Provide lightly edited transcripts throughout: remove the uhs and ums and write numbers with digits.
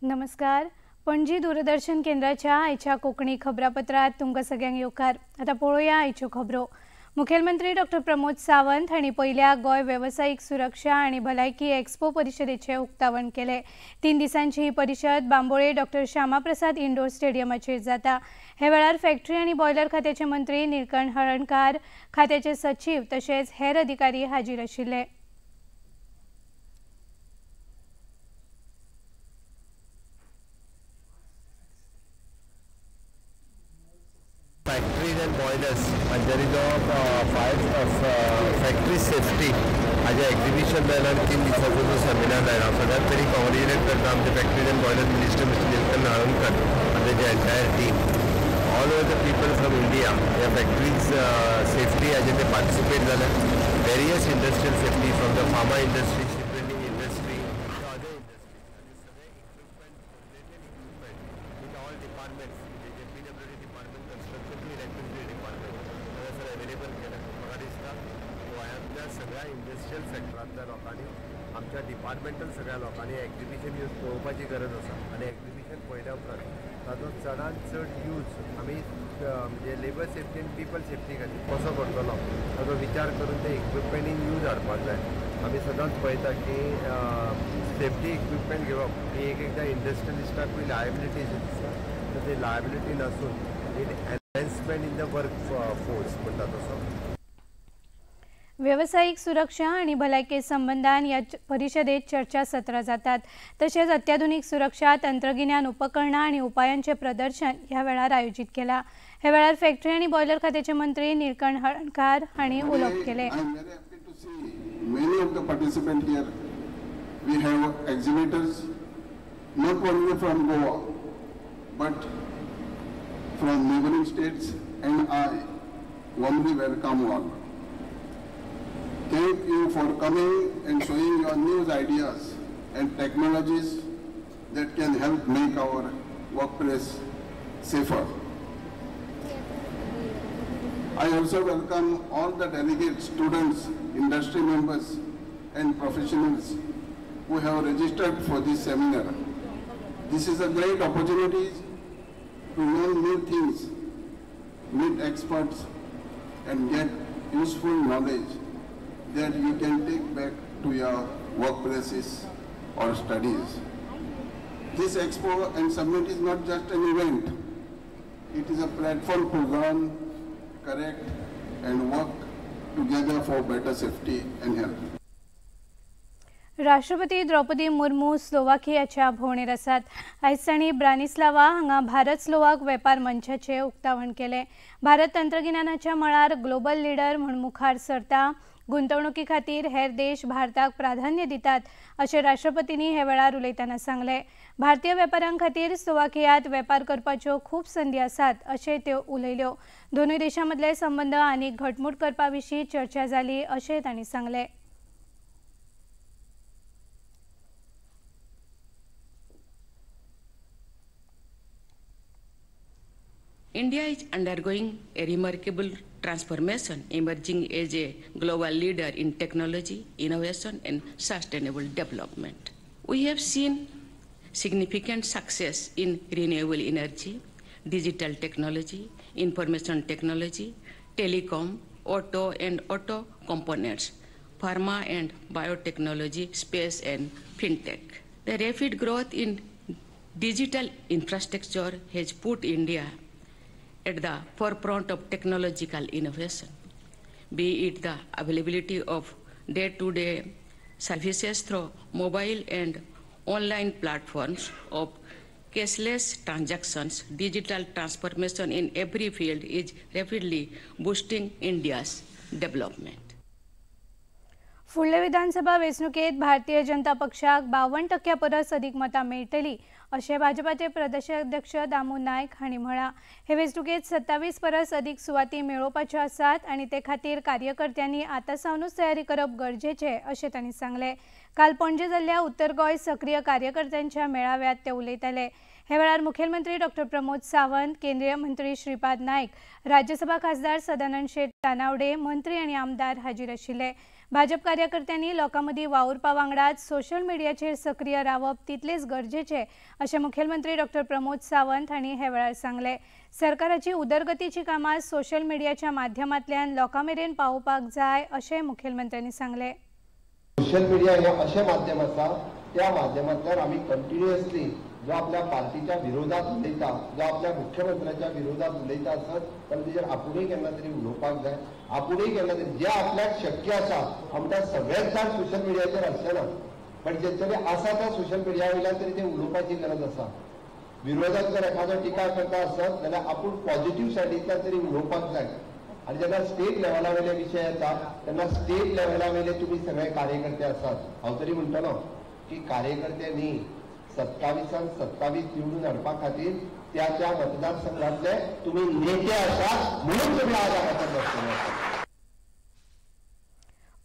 नमस्कार, पणजी दूरदर्शन केंद्राच्या आयच्या कोंकणी खबरापत्रात तुमकां सगळ्यांक येवकार। आतां पळोवया आयच्यो खबरो। मुखेलमंत्री डॉक्टर प्रमोद सावंत हांणी पयल्या गोंय वेवसायीक सुरक्षा आनी भलायकी एक्सपो परिशदेचें उक्तावण केलें। 3 दिसांची ही परिशद बांबोळे डॉक्टर श्यामाप्रसाद इंडोर स्टेडियमाचेर जाता। हे वेळार फॅक्टरी आनी बॉयलर खात्याचे मंत्री निलकंठ हळर्णकार, खात्याचे सचीव तशेंच हेर अधिकारी हाजीर आशिल्ले। फॅक्टरीज अँड बॉयलर्स हांच्यानी जो फायर फॅक्टरी सेफ्टी हाजें एक्झिबिशन जायला आनी 3 दिसांचो जो सेमिनार जायला, हांव सगळ्यात पयलीं कॉंग्रेच्युलेट करता आमचे factories and boilers minister mister Nilkanth Halarnkar आनी तेजी entire team, all over the people from India ह्या फॅक्टरीज सेफ्टी हाजेर ते पार्टिसिपेट जाले। Various industrial safety from the pharma industry, ship building industry, other industry, आनी सगळे equipment related equipment with all departments, म्हणजे PWD department, construction to electricity department हांगासर available केलें। म्हाका दिसता गोंयांतल्या सगळ्या इंडस्ट्रियल सेक्टरांतल्या लोकांनी, आमच्या डिपार्टमेंटल सगळ्या लोकांनी एक्झिबिशन यूज पळोवपाची गरज आसा आनी एक्झिबिशन पळयल्या उपरांत ताचो चडांत चड यूज आमी म्हणजे लेबर सेफ्टी आनी पिपल सेफ्टी खातीर कसो करतलो ताचो विचार करून ते इक्विपमेंट इन यूज हाडपाक जाय। आमी सदांच पळयता की सेफ्टी इक्विपमेंट घेवप ही एक एकदां इंडस्ट्रियलिस्टाकूय लायबिलिटी दिसता, तर ती लायबिलिटी नासून it enhancement in the work force म्हणटा तसो। वेवसायीक सुरक्षा आनी भलायके संबंदान ह्या परिशदेत चर्चा सत्रां जातात। तशेंच अत्याधुनीक सुरक्षा तंत्रगिन्यान उपकरणां आनी उपायांचें प्रदर्शन ह्या वेळार आयोजीत केलां। ह्या वेळार फॅक्टरी आनी बॉयलर खात्याचे मंत्री निलकंठ हळर्णकार हांणी उलोवप केलें। Many of the participants here, we have exhibitors not only from Goa but from neighboring states, and I warmly welcome all. Thank you for coming and showing your new ideas and technologies that can help make our workplace safer. I also welcome all the delegates, students, industry members and professionals who have registered for this seminar. This is a great opportunity to learn new things, meet experts and get useful knowledge that you can take back to your workplaces or studies. This expo and summit is not just an event, it is a platform to learn, correct and work together for better safety and health. राष्ट्रपती द्रौपदी मुर्मू स्लोवाकियाच्या भोंवडेर आसात। आयज तांणी ब्रानिस्लावा हांगा Bharat Slovak वेपार मंचाचें उक्तावण केलें। भारत तंत्रगिन्यानाच्या मळार global leader म्हूण मुखार सरता। गुंतवणुकी खातीर हेर देश भारताक प्राधान्य दितात अशें राष्ट्रपतींनी हे वेळार उलयतना सांगलें। भारतीय वेपाऱ्यां खातीर स्लोवाकियांत वेपार करपाच्यो खूब संदी आसात अशें त्यो उलयल्यो। दोनूय देशां मदले संबंद आनीक घटमूट करपा विशीं चर्चा जाली अशें तांणी सांगलें। India is undergoing a remarkable transformation, emerging as a global leader in technology, innovation and sustainable development. We have seen significant success in renewable energy, digital technology, information technology, telecom, auto and auto components, pharma and biotechnology, space and fintech. The rapid growth in digital infrastructure has put India at the forefront of technological innovation, be it the availability of day-to-day services through mobile and online platforms of cashless transactions. Digital transformation in every field is rapidly boosting India's development. फुडले विधानसभा वेंचणुकेत भारतीय जनता पक्षाक 52% परस अदीक मतां मेळटली अशें भाजपाचे प्रदेशाध्यक्ष दामू नायक हांणी म्हळां। हे वेंचणुकेत 27 परस अदीक सुवाती मेळोवपाच्यो आसात आनी ते खातीर कार्यकर्त्यांनी आतां सावनूच तयारी करप गरजेचें अशें तांणी सांगलें। काल पणजे जाल्ल्या उत्तर गोंय सक्रीय कार्यकर्त्यांच्या मेळाव्यात ते उलयताले। हे वेळार मुखेलमंत्री डॉक्टर प्रमोद सावंत, केंद्रीय मंत्री श्रीपाद नायक, राज्यसभा खासदार सदानंद शेट तानावडे, मंत्री आनी आमदार हाजीर आशिल्ले। भाजप कार्यकर्त्यांनी लोकां मदीं वावुरपा वांगडाच सोशल मिडियाचेर सक्रीय रावप तितलेच गरजेचें अशें मुखेलमंत्री डॉक्टर प्रमोद सावंत हांणी हे वेळार सांगलें। सरकाराची उदरगतीची कामां सोशल मिडियाच्या माध्यमांतल्यान लोकां मेरेन पावोवपाक जाय अशें मुखेलमंत्र्यांनी सांगलें। सोशल मिडिया हे अशें माध्यम आसा, त्या माध्यमांतल्यान आमी कंटिन्युअसली जो आपल्या पार्टीच्या विरोधात उलयता, जो आपल्या मुख्यमंत्र्याच्या विरोधात उलयता आसत जाल्यार तेजेर आपुणूय केन्ना तरी उलोवपाक जाय, आपुणूय केन्ना तरी जे आपल्याक शक्य आसा। आमकां सगळेच जाण सोशल मिडियाचेर आसचे ना, बट जेंच्यांनी आसा त्या सोशल मिडिया वयल्यान तरी ते उलोवपाची गरज आसा। विरोधात जर एखादो टिका करता आसत जाल्यार आपूण पॉझिटिव्ह सायडींतल्यान तरी उलोवपाक जाय। आनी जेन्ना स्टेट लेवला वयले विशय येता तेन्ना स्टेट लेवला वयले तुमी सगळे कार्यकर्ते आसात। हांव तरी म्हणटलो की कार्यकर्ते न्ही, 27 27 निवडून हाडपा खातीर त्या त्या मतदारसंघातले तुमी नेते आसात म्हणून तुमी आज हांगासर बसलेले आसात।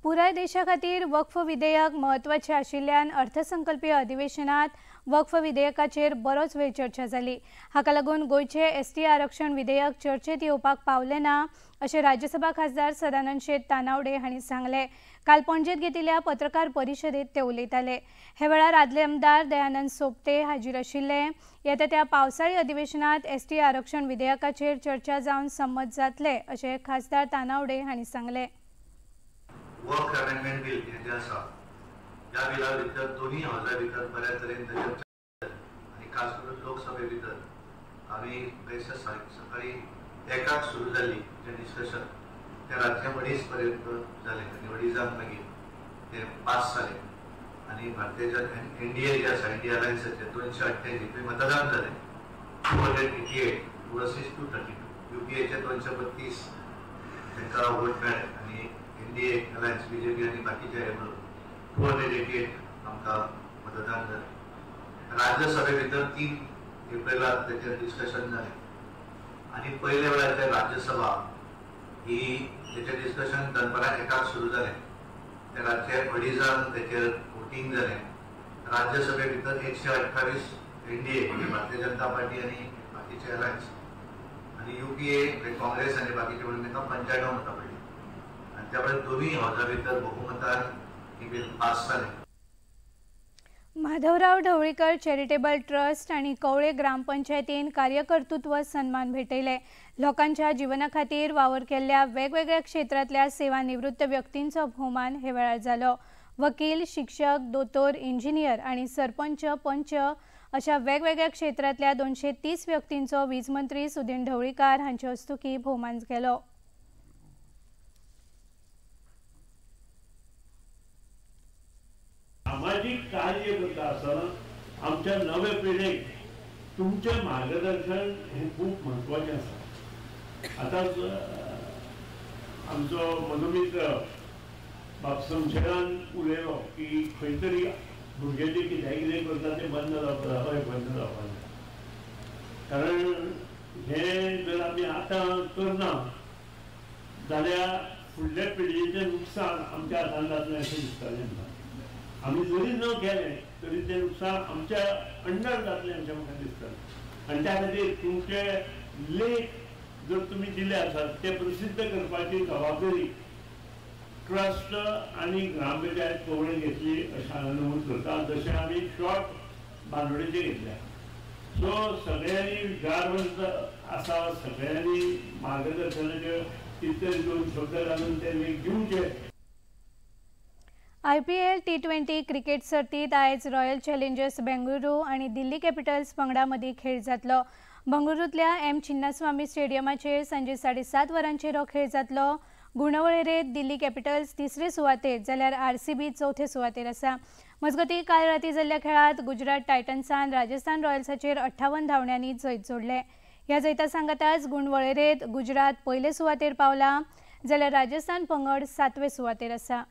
पुराय देशा खातीर वक्फ विधेयक म्हत्वाचें आशिल्ल्यान अर्थसंकल्पीय अधिवेशनात वक्फ विधेयकाचेर बरोच वेळ चर्चा जाली। हाका लागून गोंयचे एसटी आरक्षण विधेयक चर्चेत येवपाक पावलें ना अशें राज्यसभा खासदार सदानंद शेट तानावडे हांणी सांगलें। काल पणजेंत घेतिल्ल्या पत्रकार परिशदेंत ते उलयताले। हे वेळार आदले आमदार दयानंद सोपते हाजीर आशिल्ले। येता त्या पावसाळी अधिवेशनात एसटी आरक्षण विधेयकाचेर चर्चा जावन संमत जातले अशें खासदार तानावडे हांणी सांगलें। वक्फ अमेंडमेंट बिल हें जें आसा ह्या बिला भितर दोनूय हावजा भितर बऱ्या तरेन चर्चा आनी खास करून लोकसभे भितर आमी सकाळी 1 सुरू जाली जें डिस्कशन तें रातचें 2:30 पर्यंत जालें आनी 2:30 मागीर तें पास जालें आनी भारतीय एनडीए जे आसा इंडिया अलायन्साचें 288 मतदान जालें, 288 वर्सीस 232, युपीएचे 232 तांकां वोट मेळ्ळे आनी एनडीए अलायन्स बीजेपी आनी बाकीचे हे म्हणून 288 आमकां मतदान जालें। राज्यसभे भितर 3 एप्रिलाक तेचेर डिस्कशन जालें आनी पयल्या वेळार ते राज्यसभा ही तेचें डिस्कशन दनपारां 1 सुरू जालें, ते रातचे 2:30 तेचेर वोटींग जालें। राज्यसभे भितर 128 एनडीए म्हणजे भारतीय जनता पार्टी आनी बाकीचे अलायन्स आनी युपीए काँग्रेस आनी बाकीचे म्हणून तांकां 95 मतां पडलीं आनी त्या वेळार दोनूय हावजा भितर बहुमतान ही बील पास जालें। माधवराव ढवळीकर चॅरिटेबल ट्रस्ट आनी कवळे ग्रामपंचायतीन कार्यकर्तृत्व सन्मान भेटयले। लोकांच्या जिवना खातीर वावर केल्ल्या वेगवेगळ्या क्षेत्रांतल्या सेवानिवृत्त व्यक्तींचो भोवमान हे वेळार जालो। वकील, शिक्षक, दोतोर, इंजिनियर आनी सरपंच, पंच अशा वेगवेगळ्या क्षेत्रांतल्या 230 व्यक्तींचो वीज मंत्री सुदिन ढवळीकार हांचे हस्तुकीं भोवमान केलो। सामाजीक कार्य करता आसतना आमच्या नवे पिळगेक तुमचें मार्गदर्शन हें खूब म्हत्वाचें आसा। आतां आमचो मधुमित्र बाब समशेरान उलयलो की खंय तरी भुरगे जे कित्याक कितें करता तें बंद जावपाक जाय, हय बंद जावपाक जाय, कारण हें जर आमी आतां करना जाल्यार फुडल्या पिळगेचें नुकसान आमच्या हातान जातलें अशें दिसतालें आमकां। आमी जरी न केलें तरी तें नुकसान आमच्या अंडर जातलें अशें म्हाका दिसतालें आनी त्या खातीर तुमचे लेख जर तुमी दिले आसात ते प्रसिद्ध करपाची जबाबदारी ट्रस्ट आनी ग्रामपंचायत कवळे घेतली अशें हांवें नमूद करता। जशें आमी शॉर्ट बांदोडेचे घेतल्या, सो सगळ्यांनी विचारवंत आसा, सगळ्यांनी मार्गदर्शनाचे कितें तरी 2 शब्द घालून ते लेख दिवचे। IPL T20 cricket सर्तीत आयज रॉयल चॅलेंजर्स बेंगळुरू आनी दिल्ली कॅपिटल्स पंगडा मदीं खेळ जातलो। बंगळुरूंतल्या एम चिन्नास्वामी स्टेडियमाचेर सांजे 7:30 वरांचेर हो खेळ जातलो। गुणवळेरेंत दिल्ली कॅपिटल्स तिसरे सुवातेर जाल्यार आरसीबी चवथे सुवातेर आसा। मजगतीं काल राती जाल्ल्या खेळांत गुजरात टायटन्सान राजस्थान रॉयल्साचेर 58 धांवड्यांनी जैत जोडलें। ह्या जैता सांगाताच गुणवळेरेंत गुजरात पयले सुवातेर पावला जाल्यार राजस्थान पंगड 7वे सुवातेर आसा।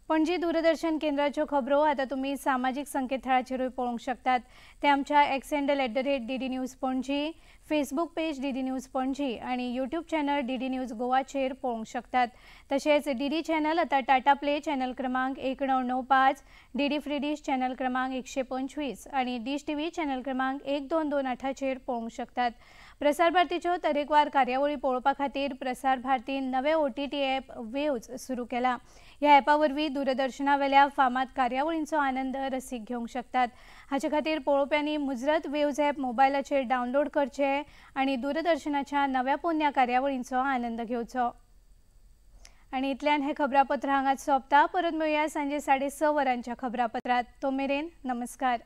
पणजी दूरदर्शन केंद्राच्यो खबरो आतां तुमी सामाजीक संकेतथळाचेरूय पळोवंक शकतात। ते आमच्या X handle @DD News Panaji, Facebook page DD news Panaji आनी यूट्यूब चॅनल डीडी न्यूज गोवाचेर पळोवंक शकतात. तशेंच डीडी चॅनल आतां टाटा प्ले चॅनल क्रमांक 1995, डीडी फ्री डिश चॅनल क्रमांक 125 आनी डिश टीव्ही चॅनल क्रमांक 1228चेर पळोवंक शकतात. प्रसार भारतीच्यो तरेकवार कार्यावळी पळोवपा खातीर प्रसार भारतीन नवे OTT app वेव्ज सुरू केला. ह्या ॲपा वरवीं दूरदर्शनावेल्या फामाद कार्यावळींचो आनंद रसीक घेवंक शकतात. हाचे खातीर पळोवप्यांनी मुजरत वेव्ज ॲप मोबायलाचेर डावनलोड करचे आनी दूरदर्शनाच्या नव्या पोन्न्या कार्यावळींचो आनंद घेवचो. आनी इतल्यान हे खबरापत्र हांगाच सोंपता. परत मेळया सांजे 6:30 वरांच्या खबरापत्रात. तो मेरेन नमस्कार.